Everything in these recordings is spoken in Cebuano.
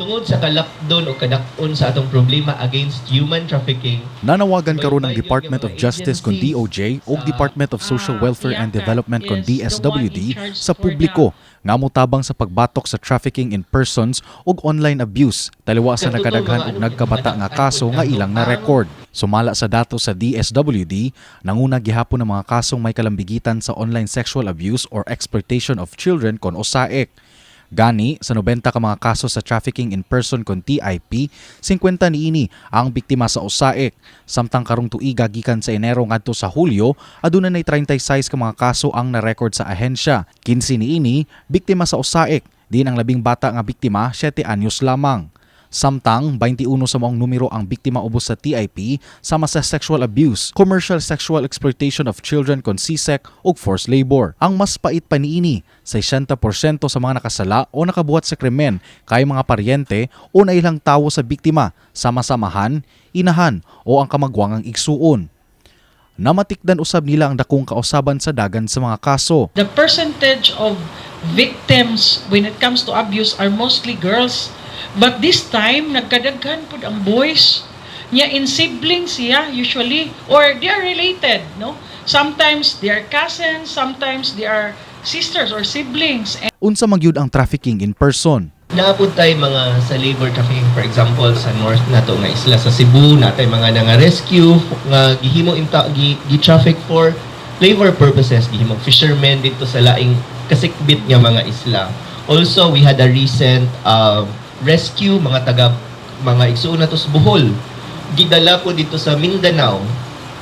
Tungod sa kalapdon o kadak-on sa atong problema against human trafficking, Nanawagan karon ang Department of Justice kon DOJ ug Department of Social Welfare and Development kon DSWD sa publiko nga motabang sa pagbatok sa trafficking in persons ug online abuse taliwa sa nakadaghan og nagkabata nga kaso nga ilang na-record. Sumala sa datos sa DSWD, nanguna gihapon ang mga kasong may kalambigitan sa online sexual abuse or exploitation of children kon OSAEC. Gani, sa 90 ka mga kaso sa trafficking in person kon TIP, 50 niini ang biktima sa OSAEC. Samtang karong tuiga gikan sa Enero ngadto sa Hulyo, aduna nay 36 ka mga kaso ang na-record sa ahensya. 15 niini biktima sa OSAEC, diin ang labing bata nga biktima 7 anyos lamang. Samtang 21 sa maong numero ang biktima ubos sa TIP sama sa sexual abuse, commercial sexual exploitation of children kon CSEC ug forced labor. Ang mas pait pa niini, 60% sa mga nakasala o nakabuhat sa krimen kay mga paryente o nailang tawo sa biktima, sama sa amahan, inahan o ang kamagwangang igsuon. Namatikdan usab nila ang dakong kausaban sa dagan sa mga kaso. The percentage of victims when it comes to abuse are mostly girls. But this time, nagkadaghan pud ang boys. Nya in siblings siya usually or they are related, no? Sometimes they are cousins, sometimes they are sisters or siblings. Unsa man gyud ang trafficking in person? Naa pud tay mga sa labor trafficking, for example, sa north nato nga isla, sa Cebu, natay mga nga rescue nga gihimo inta gi traffic for labor purposes, gihimong fishermen dito sa laing kasikbit nga mga isla. Also, we had a recent rescue, mga taga mga igsuon nato sa Bohol, gidala po dito sa Mindanao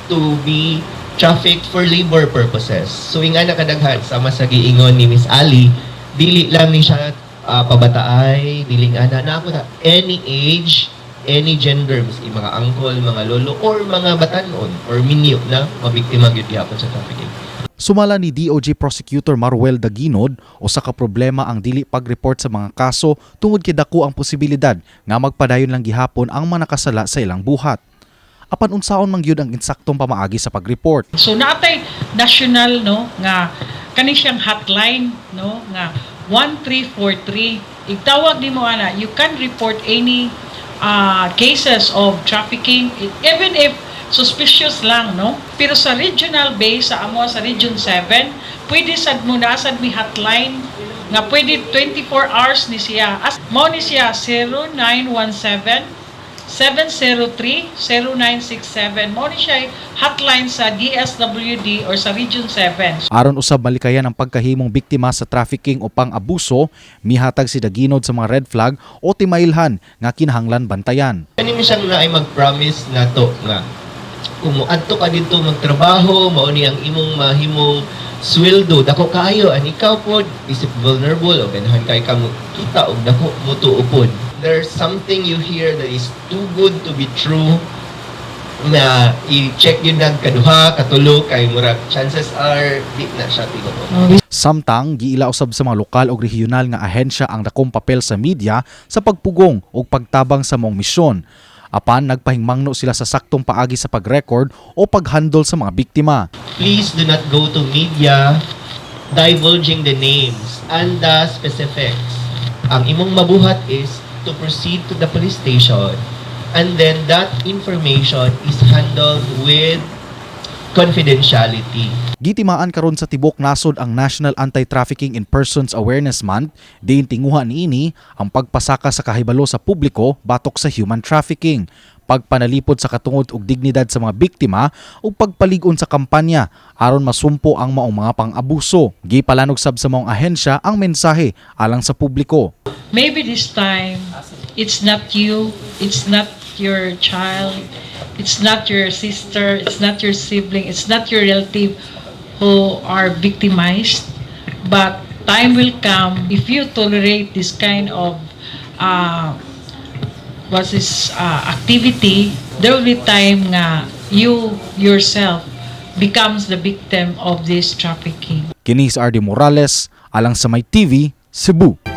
to be trafficked for labor purposes. So ingana kadaghan, sama sa giingon ni Miss Ali, dili lang ni siya pabataay, dili ana na ako na any age, any gender, miski mga uncle, mga lolo or mga batanon or minyo na mabiktima gyud gihapon sa trafficking. Sumala ni DOJ Prosecutor Maruel Daginod, usa ka problema ang dili pag-report sa mga kaso tungod kay dako ang posibilidad nga magpadayon lang gihapon ang mga nakasala sa ilang buhat. Apan unsaon man gyud ang insaktong pamaagi sa pag-report? So naatay national, no, nga kani siyang hotline, no, nga 1343. Igtawag nimo ana, you can report any cases of trafficking, even if suspicious lang, no? Pero sa regional base sa amo sa Region 7, pwede sad mo, naa sad mi hotline nga pwede 24 hours ni siya. As mao ni siya 0917 703-0967. Mao ni siya hotline sa DSWD or sa Region 7. Aron usab malikayan ang pagkahimong biktima sa trafficking o pang-abuso, mihatag si Daginod sa mga red flag o timailhan nga kinahanglan bantayan. Kani mi siyang naay mag-promise nato nga kung moadto ka dito magtrabaho, mao ni ang imong mahimong sweldo, dako kaayo, and ikaw pod isip vulnerable o ganahan kay ka mo kita og dako mutuo pod. There's something you hear that is too good to be true na i-check yun nag kaduha, katulo, kay murag chances are di na siya tinuod. Samtang giila usab sa mga lokal o regional nga ahensya ang dakong papel sa media sa pagpugong ug pagtabang sa maong misyon. Apan nagpahingmangno sila sa saktong paagi sa pag-record o paghandle sa mga biktima. Please do not go to media divulging the names and the specifics. Ang imong mabuhat is to proceed to the police station and then that information is handled with confidentiality. Gitimaan karon sa tibok nasod ang National Anti-Trafficking in Persons Awareness Month, diin tinguha niini ang pagpasaka sa kahibalo sa publiko batok sa human trafficking, pagpanalipod sa katungod ug dignidad sa mga biktima ug pagpalig-on sa kampanya aron masumpo ang maong mga pang-abuso. Gipalanog sab sa maong ahensya ang mensahe alang sa publiko. Maybe this time, it's not you, it's not your child, it's not your sister, it's not your sibling, it's not your relative who are victimized, but time will come if you tolerate this kind of what's this activity, there will be time nga you yourself becomes the victim of this trafficking. Kini si RD Morales alang sa My TV, Cebu.